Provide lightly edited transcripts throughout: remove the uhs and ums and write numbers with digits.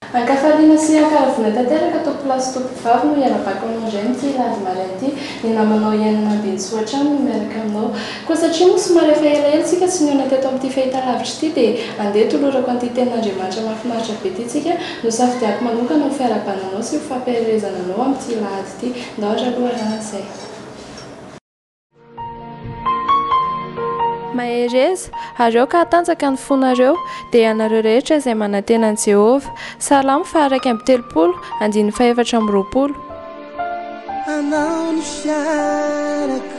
Ankafaliana sy ankaravoana tanteraka tompolahy sy tompovavy no hialabako anao indray amin'ity alahady maraina ity. Ny namanao iainana Ambinintsoa hatrany no miaraka aminao. Koa satria moa somary efa elaela isika tsy nihaona teto amin'ity fahitalavitra ity dia andeha tolorako an'ity tenin'Andriamanitra mahafinaritra be ity tsika nosafidiako manokana ho fiarahabana anao sy ho fampiherezana anao amin'ity alahady ity. Ndao ary aloha arahana izay. Mahereza, ary aoka hatanjaka ny fonareo, dia ianareo rehetra izay manantena an'i Jehovah. Salamo faha-31, andininy faha-24. Anao ny fiainako.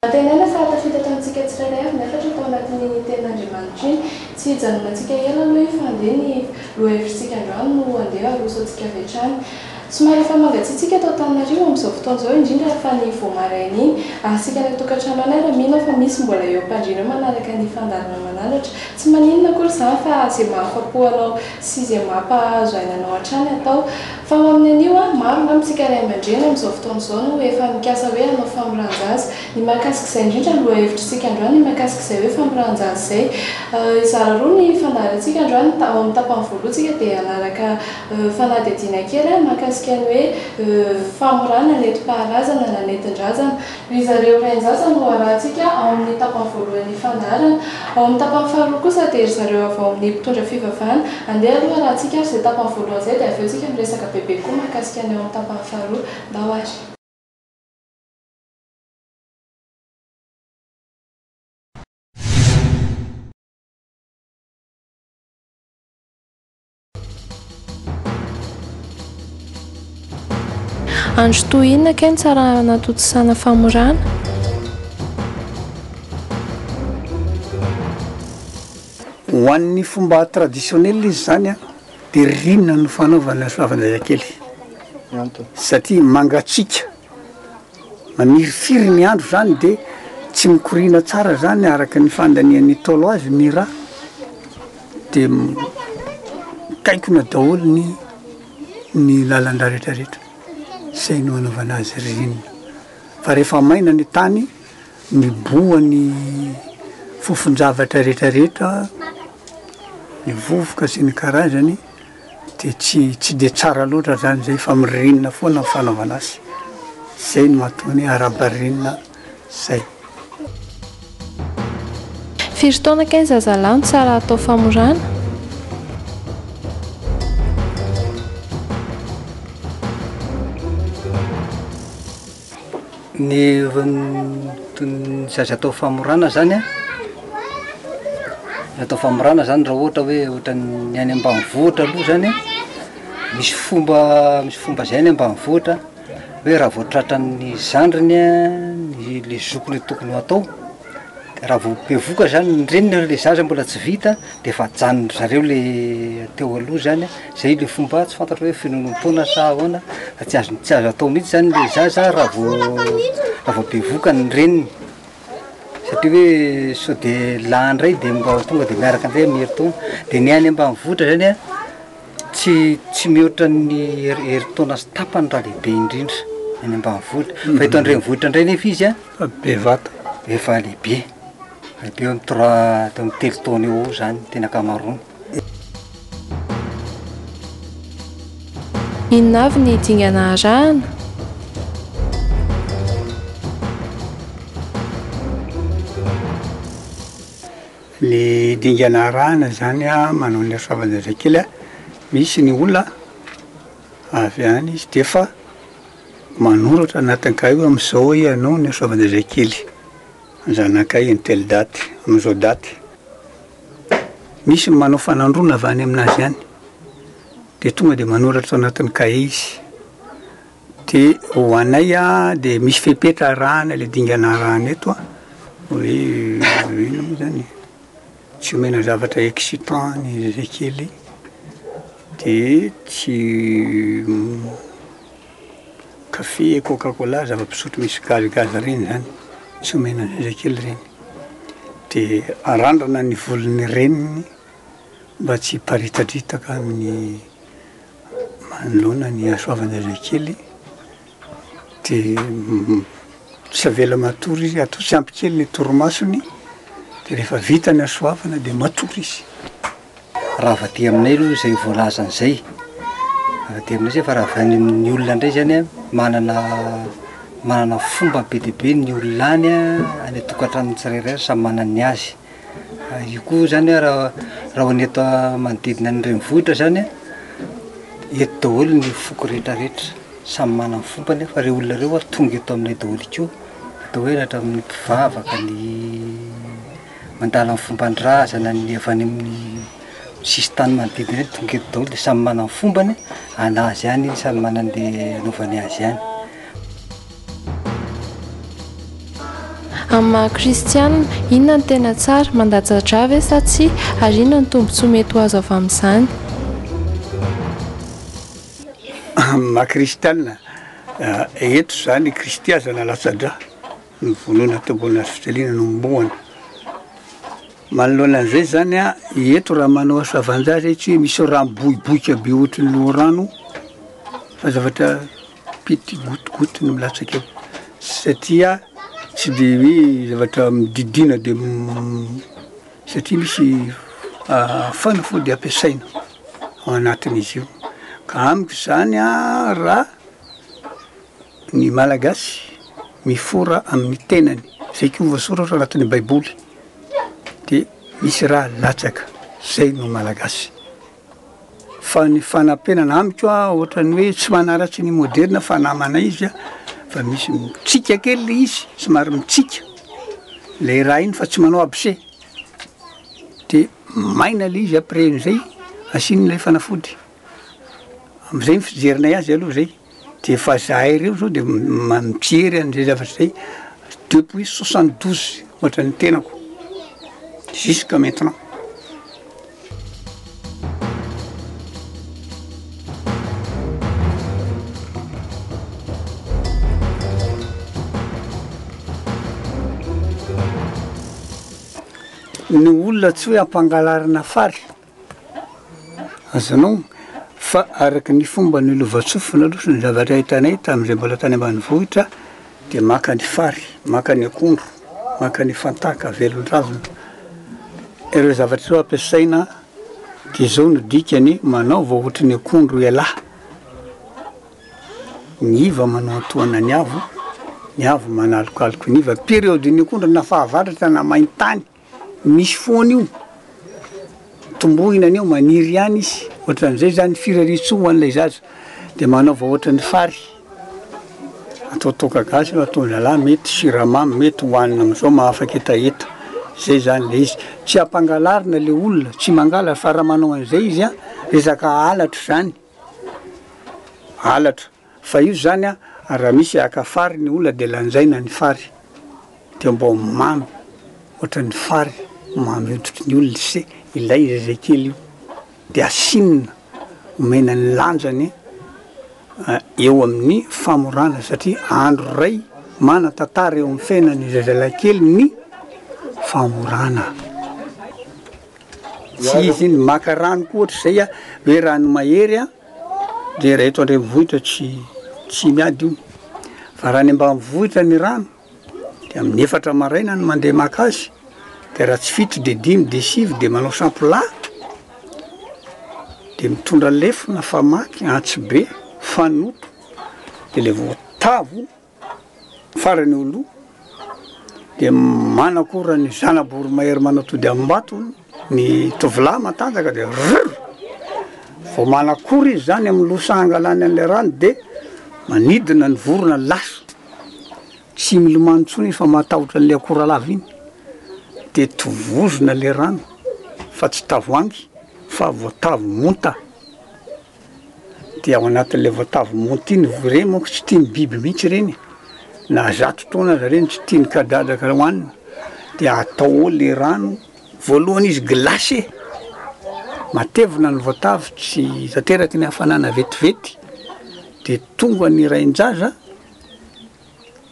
Antenaina fa tafita tamintsika tsirairay avy ny hafatra tao anatin'iny Tenin'Andriamanitra iny. Tsy hijanonantsika ela aloha iny fa andeha ny lohahevitritsika androany no andeha aroso antsika avy hatrany. Somary efa mangatsiatsiaka eto Antananarivo amin'izao fotoana izao indrindra fa ny vao maraina iny. Ary isika any an-tokantrano any ary mino aho fa misy mbola eo am-pandriana eo manaraka ny fandaharana mananatra. Tsy maninona akory izany fa izay mahafa-po anao sy izay mampahazo aina anao hatrany atao. Fa ho amin'ny anio, maro angamba isika ray aman-dreny amin'izao fotoana izao no efa mikasa hoe hanao famoran-jaza. Ny mahakasika izay indrindra no lohahevitr'isika androany, ny mahakasika izay hoe famoran-jaza izay. Hizara roa ny fandaharantsika androany, ao amin'ny tapany voalohany isika dia hanaraka fanadihadiana kely mahakasika ny hoe famorana nentim-paharazana na nentin-drazana. Ry zareo rain-jaza no arahantsika ao amin'ny tapany voalohan'ny fandaharana. Ao amin'ny tapany faharoa kosa dia ry zareo avy ao amin'ny mpitondra fivavahana. Andeha aloha arahantsika ary izay tapany voalohany izay dia avy eo tsika miresaka bebe kokoa mahakasika ny ao amin'ny tapany faharoa. Ndao ary. Andro toy inona kay no tsara hanatontosana famorana? Ho an'ny fomba traditionnel izy zany an, de ririnina no fanaovana soavan-jazakely satria mangatsiaka, mamirifiry ny andro zany de tsy mikoriana tsara zany araka ny fandanian'ny Ntaolo azy ny rà. De mikaikona daholo ny ny lalan-drà rehetra rehetra, zay no anaovana azy ririnina, fa rehefa maina ny tany miboha ny fofon-javatra rehetra rehetra, ny vovoka sy ny karazany de tsy tsy de tsara loatra zany zay fa mirinina foana ny fanaovana azy, zay no mahatonga ny hoe arahaba ririnina zay. Firy taona kay ny zazalahy no tsara atao famorana? Ny ny zaza atao famorana zany an, atao famorana zany raha ohatra hoe ohatran'ny any ambanivohitra aloha zany an, misy fomba misy fomba zay any ambanivohitra hoe raha vao tratran'ny zandriny an, ny le zokiny tokony ho atao, de raha vao bevoka zany ny reniny le zaza mbola tsy vita de efa ajanondry zareo le teo aloha zany, zay le fomba tsy fantatro hoe finoanoam-poana sa ahoana fa tsy azo tsy azo atao mihitsy zany le zaza raha vao raha vao bevoka ny reniny satria hoe sao de lahy ndray de mba tonga de miaraka ndray amin'ny herintaona, de ny any ambanivohitra zany an Tsy tsy mihoatra ny herintaona sy tapany raha lehibe indrindra any ambanivohitra. Fa eto an-drenivohitra indray nefa izy an, Efa be vata. Efa lehibe, lehibe eo amin'ny trois, teo amin'ny telo taona eo ho eo zany tena ankamaroany. Inona avy ny dingana arahana? Ny dingana arahana zany an, manao ny hasoavan-jazakely an, misy ny olona avy any izy de efa manoratra anatin'ny kahie hoe am'zao ianao ny hasoavan-jazakely, zanakay une telle date, am'zao daty. Misy ny manao fanandroana avy any aminazy any, de tonga de manoratra ao anatin'ny kahie izy. De ho anay a de misy fepetra arahana le dingana arahana eto a, hoe inona moa zany e, tsy omena zavatra excitant ny zazakely de tsy kafe, coca cola, zava-pisotro misy gaz gaz reny zany tsy omena zazakely reny, de arandrana ny volon'ny reniny mba tsy hiparitadritaka amin'ny. Manoloana ny hasoavan-jazakely. De tsy avela matory izy, atao tsy ampy kely ny torimasony, de rehefa vita ny hasoavana de matory izy. Raha avy aty aminay aloha izay voalazany izay, avy aty aminay izay fa raha avy any amin'ny olona indray zany an, manana manana fomba be dia be ny olona any an, any an-tokantranony tsirairay samy manana ny azy. Io koa zany an raha raha ho an'ny eto manodidina ny renivohitra zany an, eto daholo ny foko rehetra rehetra, samy manana ny fombany fa reo olona reo an tonga eto aminay daholo koa, atao hoe hatramin'ny mpivavaka, ny mandala ny fomban-drazana, ny avy any amin'ny sisintany manodidina eny tonga eto daholo de samy manana ny fombany anazy any iny, samy manana le anaovany azy any. Amin'ny maha kristianina, inona no tena tsara, mandatsa-drà ve sa tsia, ary inona no tombontsoa mety ho azo avy amin'izany? Amin'ny maha kristianina, eto izany i Kristy aza nalatsa-drà, novonoina teo ambony hazofijaliana, nohomboana. Manoloana an'izay izany, eto raha manao hasoavan-jaza izy, tsy hoe misy rà miboiboika be ohatry ny loharano, fa zavatra. Pity gotigoty no milatsaka eo satria tsy de hoe zavatra mididina de satria misy fanafody ampiasaina ao anatin'izy io ka amiko zany an raha ny malagasy mifora amin'ny tenany zay koa voasoratra anatin'ny baiboly de misy raha latsaka zay no malagasy. Fa ny fanampenana amiko a ohatran'ny hoe tsy manaratsy ny moderina fa namana izy a, fa misy mitsika kely le izy, somary mitsika le raha iny fa tsy manao abcès, de maina le izy après an'izay asiana ilay fanafody, am'zay ny fijerinay azy aloha zay, de efa zahay reo zao de mijery an'zay zavatra zay depuis 72 ohatran'ny tenako jusqu'à maintenant. Ny olona tsy hoe ampangalarina fary, azonao, fa araka ny fomba ny lovantsofina aloha sy ny zavatra hitanay tamin'izay mbola tany ambanivohitra de maka ny fary, maka ny akondro, maka ny fantaka, velon-dravina. Ireo zavatra ireo ampiasaina dia izao no dikany, manaova ohatry ny akondro ialahy, ny iva manohantohana ny avo, ny avo manalokaloka ny iva, période ny akondro na fahavaratra na maintany, misy foana io, tombohina an'io maniry ihany izy, ohatran'izay zany firariantsoa ho an'ilay zaza, de manaova ohatran'ny fary. Atao toaka gasy io atao zalahy mety siramamy mety hohanina amizao mahafaka hetaheta zay zany le izy tsy ampangalarina le olona tsy mangalatra fa raha manao an'izay izy an resaka halatra zany halatra fa io zany an raha misy haka fary ny olona de lanjaina ny fary de mbô mamy ohatran'ny fary mamy hoditry ny olona se ilay zazakely io de asinina omena ny lanjany eo amin'ny famorana satria andro iray manan-tantara eo amin'ny fiainan'ny zazalahy kely ny famorana. Tsy izy iny maka rano koa ohatr'izay a, hoe rano mahery a, de raha eto an-drenivohitra tsy tsy miady io, fa raha any ambanivohitra ny rano de amin'ny efatra maraina no mandeha maka azy, de raha tsy fito de dimy de sivy de manao sampilahy, de mitondra lefona, famaky, antsibe, fanoto, de le voatavo farany eo aloha, de manakora ny zana-boromahery manatody amim-bato ny tovolahy matanjaka de rrr, vao manakora izy zany amin'ny lohasaha angalany an'le rano de manidina ny vorona lasa. Tsy milomano intsony izy fa matahotra an'ilay akora lava iny, de tovozina le rano fa tsy tavoahangy fa voatavo monta, de ao anatin'le voatavo monta iny, ireny manko tsy tian'ny biby mihitsy ireny, na zato taona aza ireny tsy tian'ny kadradraka hohanina, de atao ao le rano, voalohany izy glacé, matevina ny voatavo tsy tanteraky ny hafanana vetivety, de tonga ny rain-jaza.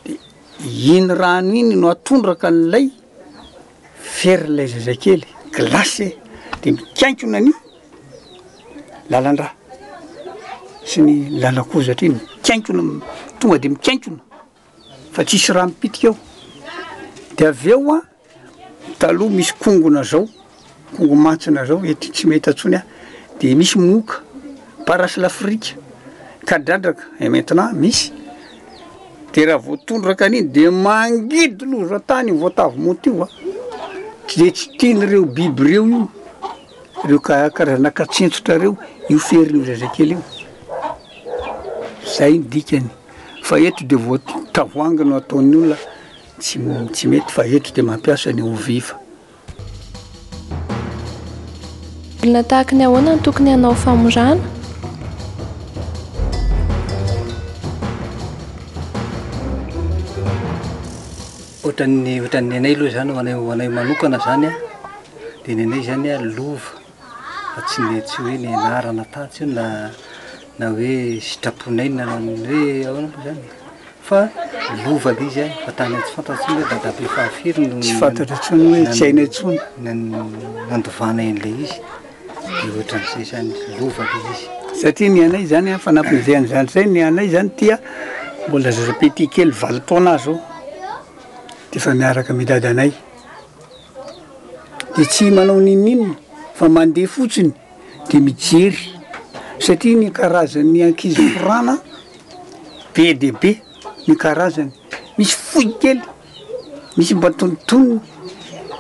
De iny rano iny no atondraka an'ilay ferin'ilay zazakely, glacé, de mikainkona ny lalan-drà sy ny lalan-kozatra iny. Mikainkona, tonga de mikainkona fa tsisy rà mipitika eo. De avy eo an, taloha misy kongona zao, kongo mantsina zao, eto tsy mahita intsony aho, de misy moka, parasy lafrika, kadradraka, et maintenant misy, de raha vao tondraka an'iny de mangidy loza tany io voatavo monty io an, de tsy tian'ireo biby ireo io, ireo karazana katsentsitra ireo, io ferin'io zazakely io. Zay ny dikany fa eto de vao tavoahangy no ataon'ny olona tsy tsy mety fa eto de mampiasa ny eau vive. Olona tahaky ny ahoana no tokony hanao famorana? Ohatran'ny ohatran'ny anay aloha zany ho anay ho anay manokana zany an, de ny anay zany an lova. fa tsy ny tsy hoe nianarana tatsy io na na hoe sitraponay na ny hoe ahoana moa zany fa lova le izy fa tany tsy fantatra intsony hoe dadabe fahafiry no Tsy fantatra intsony hoe tsy hainay intsony. nandovanay an'ilay izy de ohatran'izay zany lova le izy. Satria ny anay zany an, fanampin'izay an'izany zay, ny anay zany tia mbola zaza petit kely valo taona aho zao de efa miaraka amy dadanay. De tsy manao n'inon'inona fa mandeha fotsiny de mijery satria ny karazan'ny ankizy forana be dia be ny karazany, misy fohy kely, misy mba antonontonony,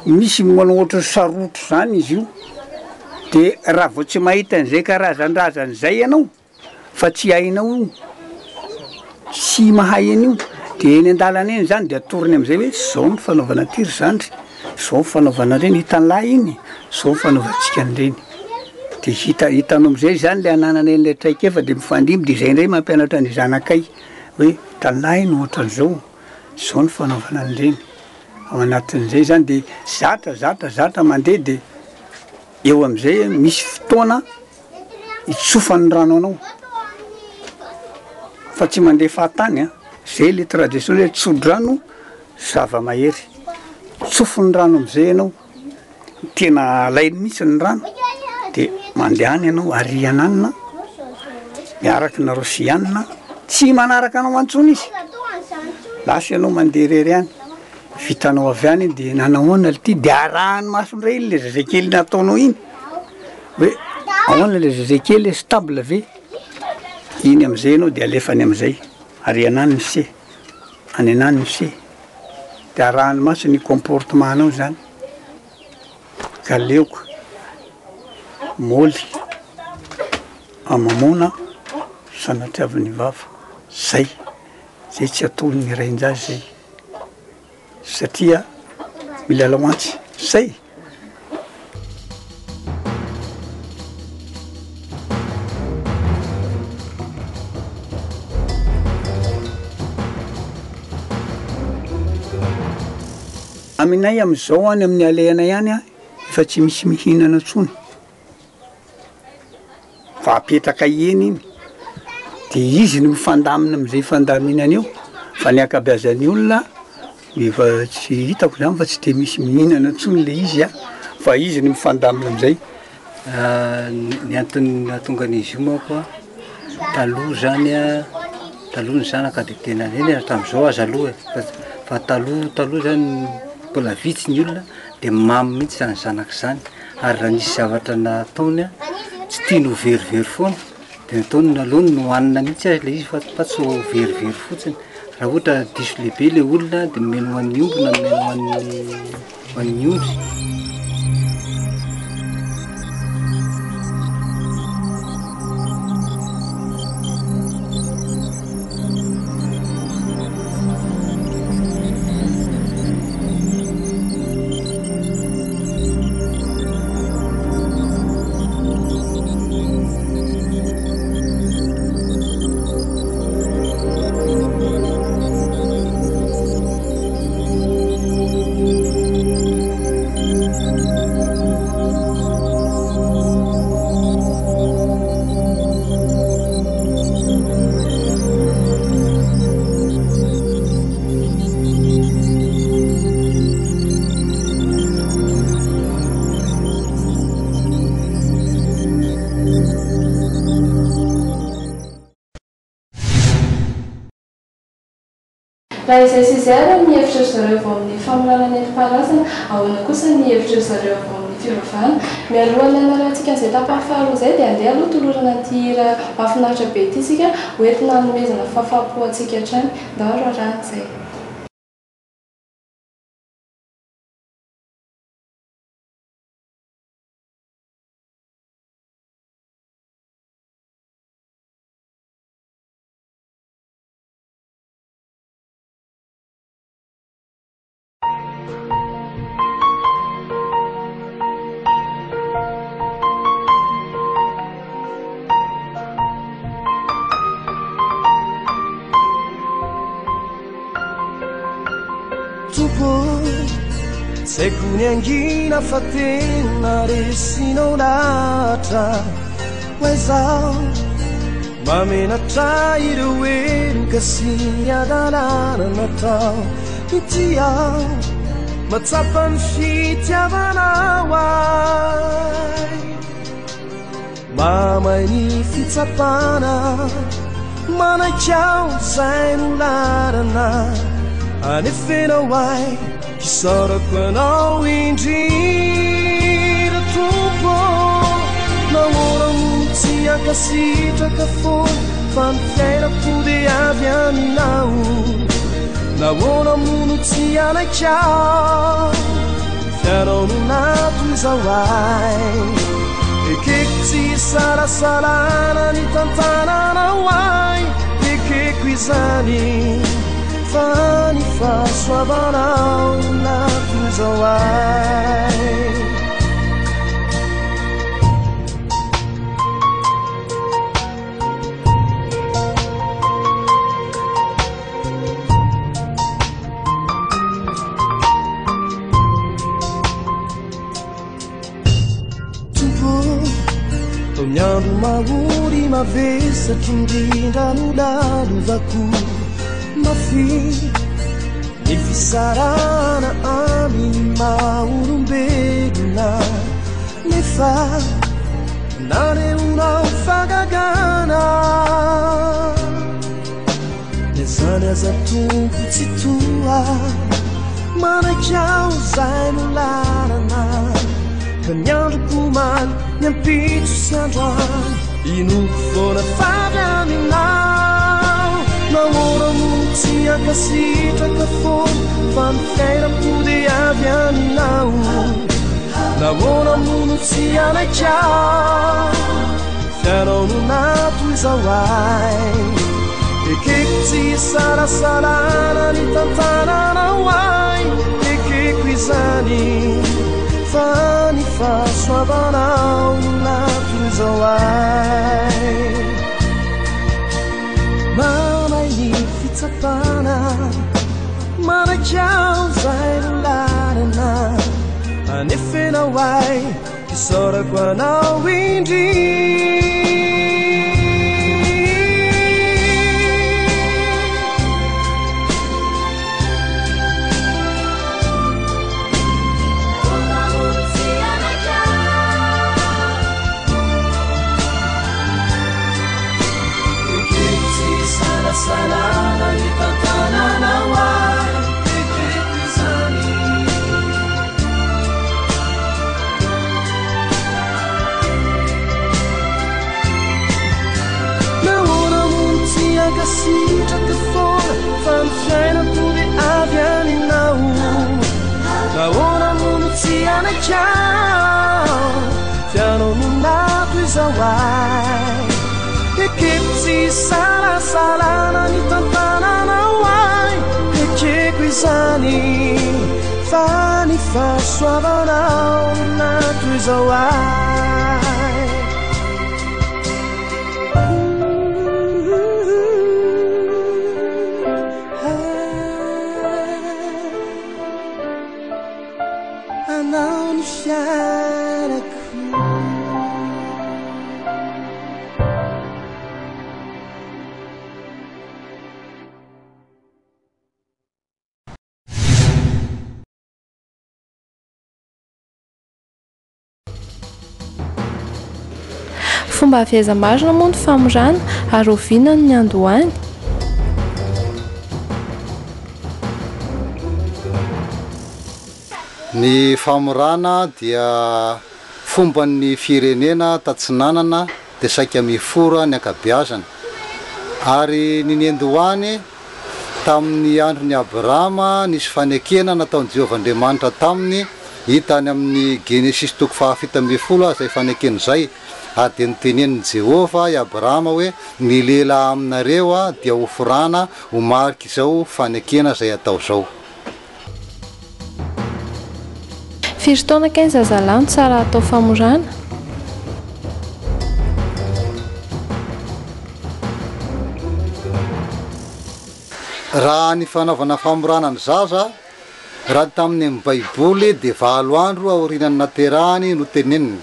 misy manao ohatran'ny sarotro zany izy io, de raha vao tsy mahita an'izay karazan-drazany zay ianao fa tsy hainao io, tsy mahay an'io, de eny an-dalana eny zany de atorony am'zay hoe zao ny fanaovana aty ry zandry, zao ny fanaovana an'ireny, hitan'lah iny, zao ny fanaovantsika an'ireny, de hita- hitanao am'zay zany le anananay an'le traikefa de mifandimby de zay ndray mampianatra ny zanakay hoe hitan'lah iny ohatran'izao, zao ny fanaovana an'ireny, ao anatin'izay zany de zatra zatra zatra mandeha de eo am'zay misy fotoana Itsofan'ny rano anao fa tsy mandeha fahatany an, zay le tradition hoe tso-drano zava-mahery, tsofin'ny rano am'zay ianao, tena alainy mihitsy ny rano de mandehana ianao ariana any na miaraka nareo sy anona, tsy manaraka anao antsony izy, lasa ianao mandeha irery any, vitanao avy any iny de nanahoana l'ty de arahany maso ndray iny le zazakely nataonao iny. Hoe ahoana le zazakely e, stable ve? Iny amizay enao de alefany amizay, ary anany ny se, any anany ny se, de arahany maso ny comportement nao zany, ka aleoko môly amamoana sanatriavin'ny vava, zay, zay tsy ataon'ny rain-jaza zay. Satria milalao antsy zay. Aminay amizao any amin'ny alehanay any efa tsy misy mihinana intsony. Fa apetraka eny iny de izy no mifandamina am'zay fandaminany eo fa ny ankabeazan'ny olona efa tsy hitako zany fa tsy de misy mihinana intsony le izy an, fa izy no mifandamina am'zay. Ny antony nahatonga an'izy io manko an, taloha zany an, taloha ny zanaka de tena eny e hatramin'izao aza aloha e, fa taloha taloha zany mbola vitsy ny olona de mamy mihitsy zany zanaka zany. Ary raha nisy zavatra nataony tsy tiany ho verivery foana de nataony naleony nohanina mihitsy aza le izy fa fa tsy ho verivery fotsiny, raha ohatra diso lehibe le olona de nomeny ho an'ny omby na nomeny ho an'ny ho an'ny ondry. Raha izay sy izay ary ny hevitry ry zareo avy ao amin'ny famorana nentim-paharazana, ahoana kosa ny hevitry ry zareo avy ao amin'ny fivavahana? Mialohan'ny hanarahantsika an'izay tapany faharoa izay dia andeha aloha tolorana an'ity hira mahafinaritra be ity isika ho entina hanomezana fahafaham-po antsika hatrany. Ndao aro arahana izay. Tompo ô, tsy haiko ny hangina fa tena resinao lahatra ho aiza aho. Mamenatra ireo heloka sy ny hadalana natao ity aho. Mahatsapa ny fitiavanao ahy. Mamay ny fitsapana, manaiky aho izay no lalana anefenao ahy, isaorako anao indrindra Tompo ô. Nahoana no tsy hankasitraka foana fa ny fiainako dia avy aminao? Nahoana moa no tsy hanaiky aho? Fianao no nato izao ahy. Ekeko tsy isalasalana ny tantananao ahy. Ekeko izany fa ny fahasoavanao no nato izao ahy. Tompo ô, ny andro mahory mavesatra indrindra no lalovako mafy ny fisarahana amin'ny maha olombelona nefa nanehoanao fahagagana. Na izany aza Tompo tsy toa manaiky aho izay no lalana ka ny androko omaly ny ampitso sy androany inoako foana fa avy aminao. Nahoana no tsy hankasitraka foana fa ny fiainako dia avy aminao. Nahoana moa no tsy hanaiky aho? Fianao no nato izao ahy. Ekeko tsy isalasalana ny tantananao ahy. Ekeko izany fa ny fahasoavanao no nato izao ahy. Mamay ny fitsapana, manaiky aho izay no lalana anefenao ahy. Isaorako anao indrindra. Salana ny tantananao ahy, ekeko izany. Nahoana moa no tsy hankasitraka foana fa ny fiainako dia avy aminao? Nahoana moa no tsy hanaiky aho f'ianao no nato izao ahy? Ekeko tsy isalasalana ny tantananao ahy, ekeko izany. Fa ny fahasoavanao no nato izao ahy. Anao ny fiainako. Fomba avy aiza marina moa ny famorana ary oviana no niandohany? Ny famorana dia fomban'ny firenena tatsinanana dia saika mifora ny ankabeazany. Ary ny niandohany tamin'ny andron'i Abrahama nisy fanekena nataon'i Jehovah Andriamanitra taminy, hita any amin'ny Genesisy toko faha-17 izay fanekena izay, ary dia notenenin'i Jehovah i Abrahama hoe, Ny lehilahy aminareo dia hoforana ho marik'izao fanekena izay atao izao. Firy taona kay ny zazalahy no tsara atao famorana? Raha ny fanaovana famorana ny zaza, raha ny tamin'ny ny baiboly dia valo andro aorianan'ny naterahany no tenenina.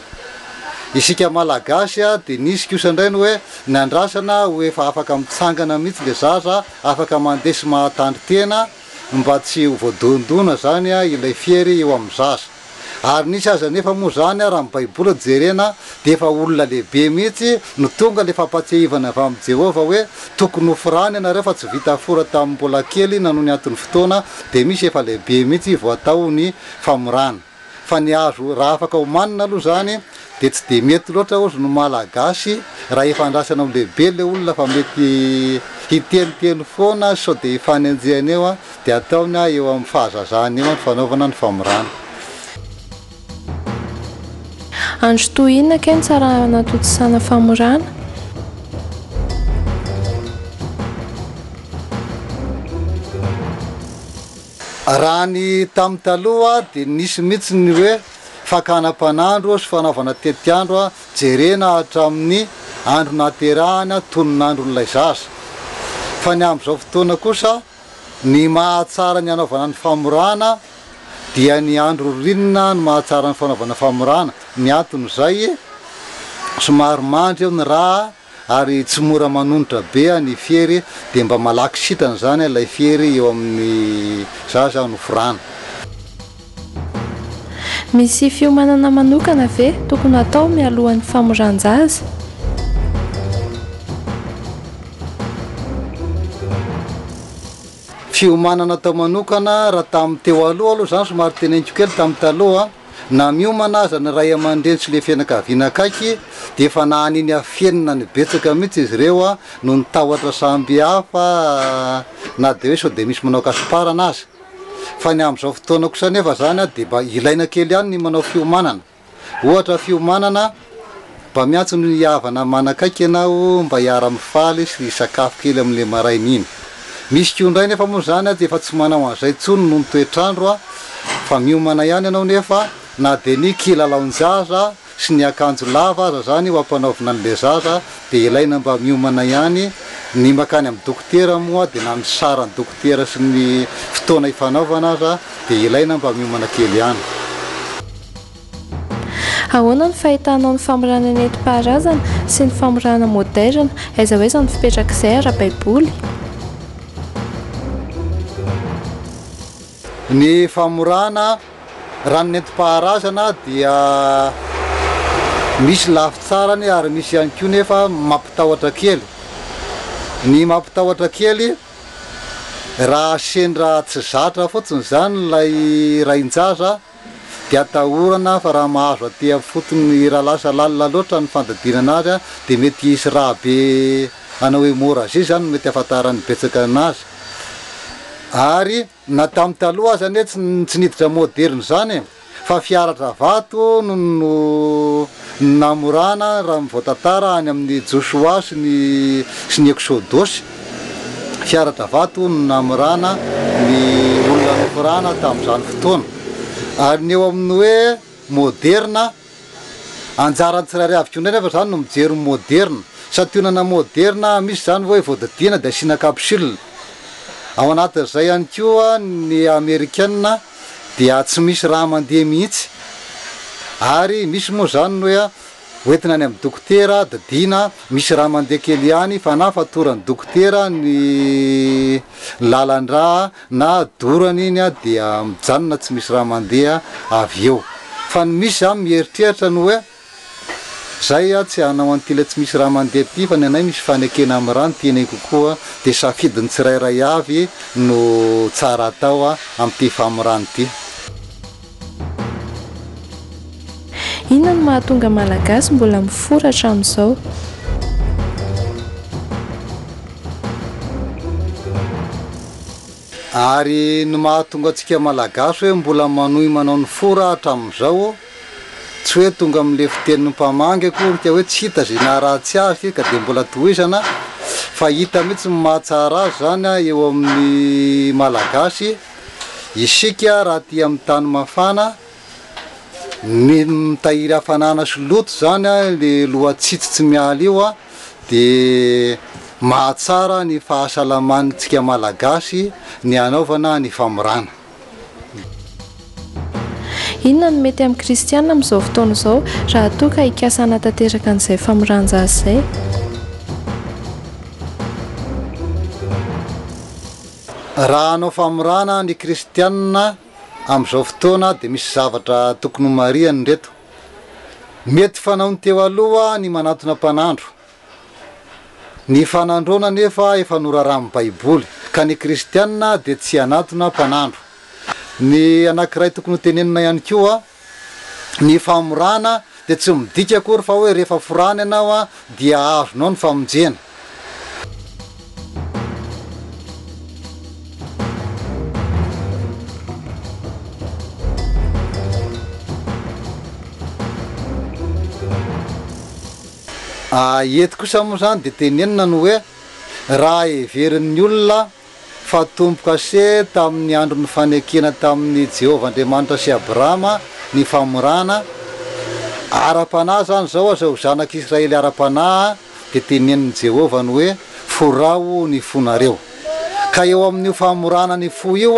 Isika malagasy dia nisy kosa indray ny hoe nandrasana ho efa afaka mitsangana mihitsy le zaza, afaka mandeha sy mahatandry tena, mba tsy ho voadondona zany ilay fiery eo amin'ny zaza. Ary nisy aza anefa moa zany raha ny baiboly no jerena dia efa olona lehibe mihitsy no tonga ilay fampatsiahivana avy amin'i Jehovah hoe tokony ho forana ianareo fa tsy vita fora tamin'ny mbola kely na noho ny anton'ny fotoana dia misy efa lehibe mihitsy vao atao ny famorana. Fa ny azo raha afaka omanina aloha zany de tsy de mety loatra ozy no malagasy raha efa andrasana ho lehibe le olona fa mety hiteniteny foana sao de hifanenjehana eo de ataony eo amin'ny fahazazany eo ny fanaovana ny famorana. Andro toy inona kay no tsara hanatontosana famorana? Raha ny tamin'ny taloha dia nisy mihitsy ny hoe fakana mpanandro sy fanaovana tetiandro jerena hatramin'ny andro nahaterahana tonon'andron'ilay zaza. Fa ny amin'izao fotoana kosa ny mahatsara ny hanaovana ny famorana dia ny andro ririnina no mahatsara ny fanaovana famorana. Ny anton'izay somary mandry eo ny raha ary tsy mora manonitra be ny fiery dia mba malaky sitrana izany ilay fiery eo amin'ny zaza noforana. Misy fiomanana manokana ve tokony hatao mialohan'ny famoran-jaza? Fiomanana atao manokana raha tamin'ny teo aloha aloha izany somary teneniko kely tamin'ny taloha Na miomana aza ny ray aman-dreny sy le fianakaviana akaiky dia efa nahaniny afenina ny betsaka mihitsy izy ireo noho ny tahotra samby hafa na dia hoe sao dia misy manao kasiparana aza. Fa ny amin'izao fotoana kosa anefa izany dia mba ilaina kely ihany ny manao fiomanana. Ohatra fiomanana, mba miantso ny havana manakaiky ianao mba hiara-mifaly sy hisakafo kely amin'ilay maraina iny. Misy koa indray nefa moa izany dia efa tsy manao an'izay intsony noho ny toetr'andro fa miomana ihany ianao nefa na dia ny kilalaon-jaza sy ny akanjo lava aza izany ho ampanaovina an'ilay zaza dia ilaina mba miomana ihany, ny makany amin'ny dokotera moa dia na ny saran'ny dokotera sy ny fotoana ifanaovana aza dia ilaina mba miomana kely ihany. Ahoana ny fahitanao ny famorana nentim-paharazana sy ny famorana moderina? Aiza ho aiza ny fipetrak'izay ara-baiboly? Ny famorana raha ny nentim-paharazana dia misy lafy tsarany ary misy ihany koa nefa mampitahotra kely. Ny mampitahotra kely raha sendra tsy zatra fotsiny izany ilay rain-jaza dia atahorana fa raha mahazo aty amin'ny fotony raha lasa lalina loatra ny fanodidinana azy dia mety hisy rà be hanao hémorragie izany no mety ahafantaran'ny betsaka anazy ary na tamin'ny taloha aza anie tsy tsy niditra moderina izany e fa fiaratra vato no no namorana raha ny voatantara any amin'ny Josoa sy ny sy ny Eksodosy Fiaratra vato no namorana ny olona noforana tamin'izany fotoana. Ary ny eo amin'ny hoe moderina, anjaran'ny tsirairay avy koa indray nefa izany no mijery ny moderina. Santionana moderina misy izany hoe voadidiana dia asiana capsule. Ao anatin'izay ihany koa ny amerikana dia tsy misy rà mandeha mihitsy. Ary misy moa izany ny hoe Hoentina any amin'ny dokotera, didiana, misy rà mandeha kely ihany fa na fatoran'ny dokotera ny lalan-drà na dorany iny dia mijanona tsy misy rà mandeha avy eo. Fa ny misy zany mieritreritra ny hoe zay aho tsy hanao an'ity ilay tsy misy rà mandeha ity fa ny anay misy fanekena amin'ny rà no tianay kokoa dia safidin'ny tsirairay avy no tsara atao amin'ity famorana ity. Inona no mahatonga Malagasy mbola mifora hatramin'izao? Ary ny mahatonga antsika Malagasy hoe mbola manohy manao ny fora hatramin'izao, tsy hoe tonga amin'ilay fitenin'ny mpamangy akory ka hoe tsy hita izay naharatsy azy ka dia mbola tohizana, fa hita mihitsy ny mahatsara azy izany eo amin'ny Malagasy, isika raha aty amin'ny tany mafana, ny mitahiry hafanana sy loto izany ilay lohatsitsy tsy miala io dia mahatsara ny fahasalamantsika Malagasy ny hanaovana ny famorana. Inona no mety amin'ny kristiana amin'izao fotoana izao raha toa ka hikasa hanatanteraka an'izay famoran-jaza izay? Raha hanao famorana ny kristiana amin'izao fotoana dia misy zavatra tokony ho marihana ireto. Mety fanaon'ny teo aloha ny manatona mpanandro. Ny fanandroana anefa efa noraran'ny Baiboly, ka ny kristiana dia tsy hanatona mpanandro. Ny anankiray tokony ho tenenina ihany koa, ny famorana dia tsy midika akory fa hoe rehefa forana ianao dia azonao ny famonjena. Eto kosa moa izany dia tenenina ny hoe raha heverin'ny olona fa tombo-kase tamin'ny andron'ny fanekena tamin'i Jehovah Andriamanitra sy Abrahama ny famorana ara-panahy izany izao aza ho zanak'Israely ara-panahy dia tenenin'i Jehovah ny hoe, Forao ny fonareo. Ka eo amin'io famorana ny fo io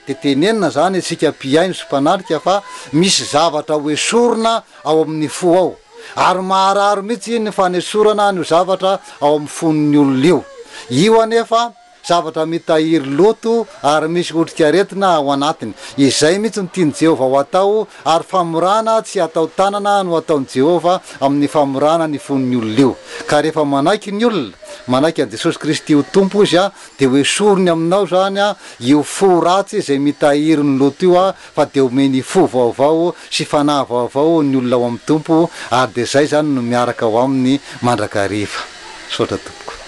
dia tenenina izany isika mpihaino sy mpanatrika fa misy zavatra hoesorina ao amin'ny fo ao. Ary maharary mihitsy ny fanesorana an'io zavatra ao amin'ny fon'ny olona io. Io anefa Zavatra mitahiry loto ary misy otrikaretina ao anatiny. Izay mihitsy no tian'i Jehovah ho atao, ary famorana tsy atao tanana no ataon'i Jehovah amin'ny famorana ny fon'ny olona io. Ka rehefa manaiky ny olona, manaiky an'i Jesosy Kristy ho Tompo izy, dia ho esoriny aminao izany io fo ratsy izay mitahiry ny loto io, fa dia omeny fo vaovao sy fanahy vaovao ny olona ao amin'ny Tompo, ary dia izay izany no miaraka ao aminy mandrakariva. Misaotra tompoko.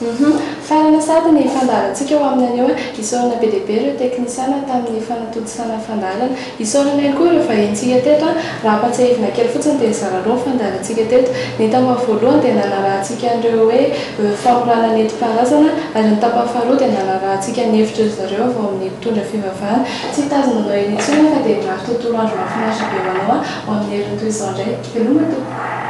Uhum. Farana sahady ny fandaharantsika ho amin'ny anio. Isaorana be dia be ireo teknisiana tamin'ny fanatontosana fandaharana. Isaorana ihany koa ireo vahinintsika teto. Raha ampatsiahivina kely fotsiny dia nizara roa ny fandaharantsika teto. Ny tapany voalohany dia nanarahantsika an'ireo hoe famorana nentim-paharazana ary ny tapany faharoa dia nanarahantsika ny hevitry ry zareo avy ao amin'ny mpitondra fivavahana. Tsy hitazona anao ela intsony aho fa dia mirary tontolo andro mahafinaritra be ho anao ho amin'ny herin'ny toy izao indray. Veloma tompoko.